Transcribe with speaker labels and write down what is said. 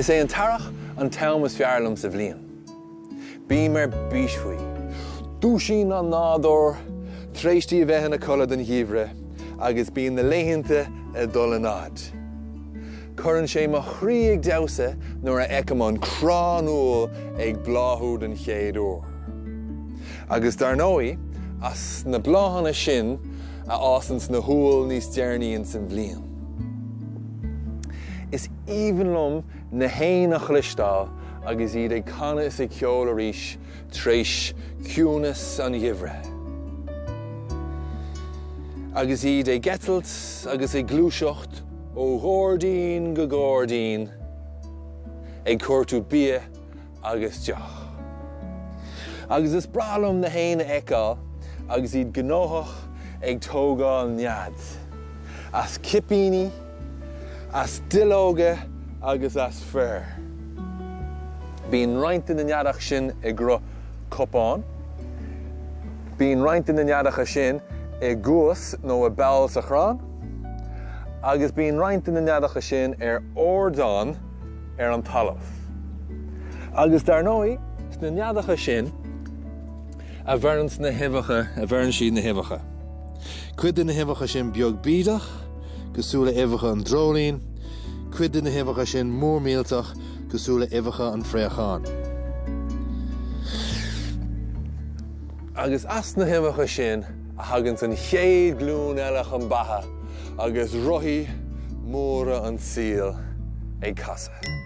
Speaker 1: Is é an t-earrach an t-am is fearr liom sa bhliain. Bím ar bís faoi. Dúisíonn an nádúr tar éis di a bheith ina codladh don gheimhreadh agus bíonn na laethanta ag dul in fhad. Cuireann sé mo chroí ag damhsa nuair a fheicim an crann úll ag bláthú den chéad uair. Agus dar ndóigh, as na bláthanna sin a fhásanns na húill níos deireanaí ins an bhliain. Is aoibhinn liom na héin a chloisteáil agus iad ag canadh is ag ceol arís tar éis ciúnas an gheimhridh. Agus iad ag eitilt agus ag gluaiseacht ó ghairdín go gairdín ag cuartú bia agus deoch. Agus is breá liom na héin a fheiceáil agus iad gnóthach ag tógáil nead as cipíní, as duilleoga agus as féar. Bíonn roinnt de na neadacha sin i gcruth cupáin. Bíonn roinnt de na neadacha sin i gcuas nó i bpoll sa chrann. Agus bíonn roinnt de na neadacha sin ar ardán ar an talamh. Agus dar ndóigh, sna neadacha sin a bheireanns na huibheacha, a bheireann siad na huibheacha. Cuid de na huibheacha sin beag bídeach, cosúil le huibheacha an dreoilín, cuid de na huibheacha sin mór millteach, cosúil le huibheacha an phréacháin. Agus as na huibheacha sin a thaganns an chéad ghlúin eile chun beatha agus rothaí móra an tsaoil ag casadh.